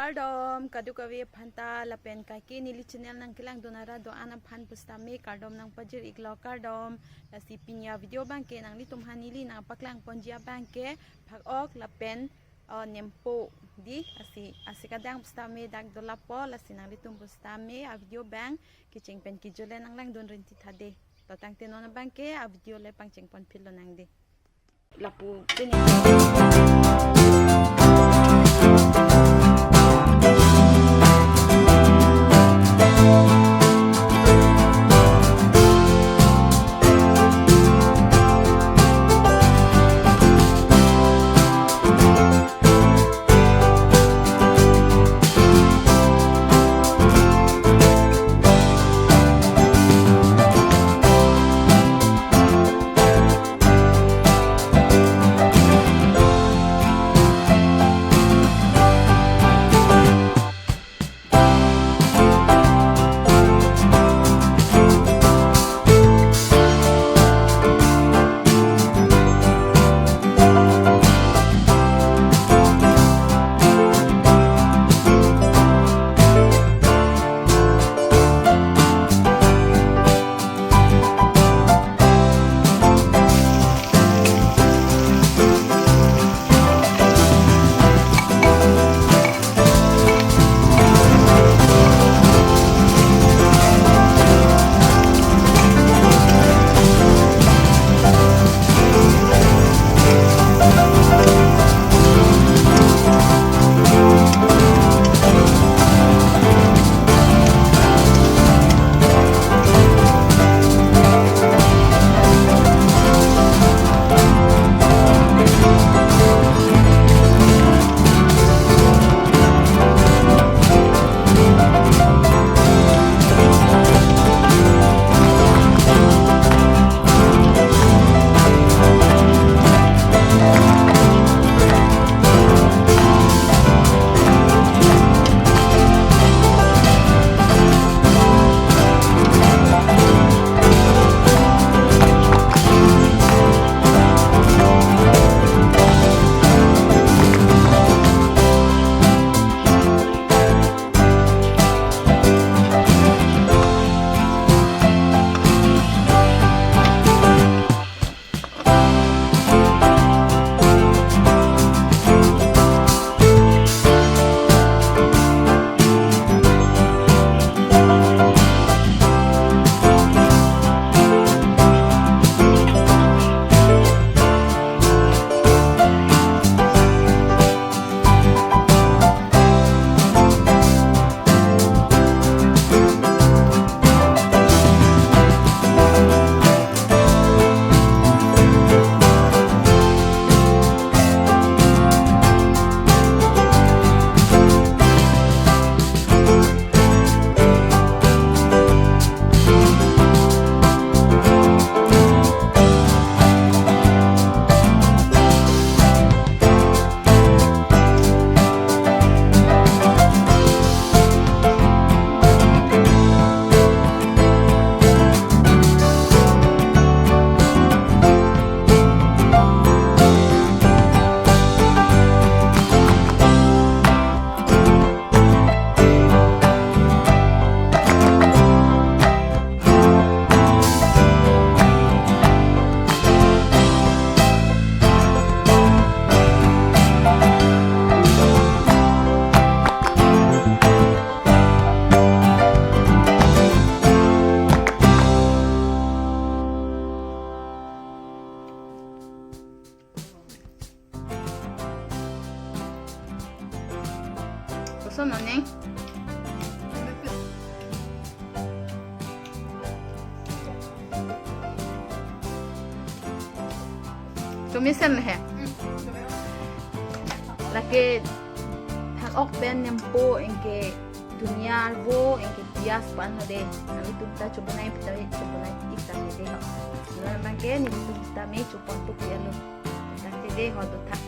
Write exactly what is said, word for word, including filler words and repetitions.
Kardom, kadokave aphanta lapen kaike neli channel nangkelangdun arat do-an aphan pusitame kardom nangpajir iklo kardom. Lasi pini avideo abangke nanglitum aphan neli nangpaklang ponji abangke phak-ok lapen, uh, nempo di asi, asi kadang pusitame dak dolapo, lasi nanglitum pusitame avideo abang kecheng pen kejut le nanglangdun rinti tha de. To tangte non abangke avideo le pangcheng ponphit lonang de. Lapu pini. Koson non, Neng? Tumisen he. Lake phak-ok pen nempo anke dunia arvo anke pias pan ho de. Nanglitum ta chobonai pita chobonai ik tame de ho. Non abangke nelitum sitame chopon tuk ya lo. Tangte de ho, do thak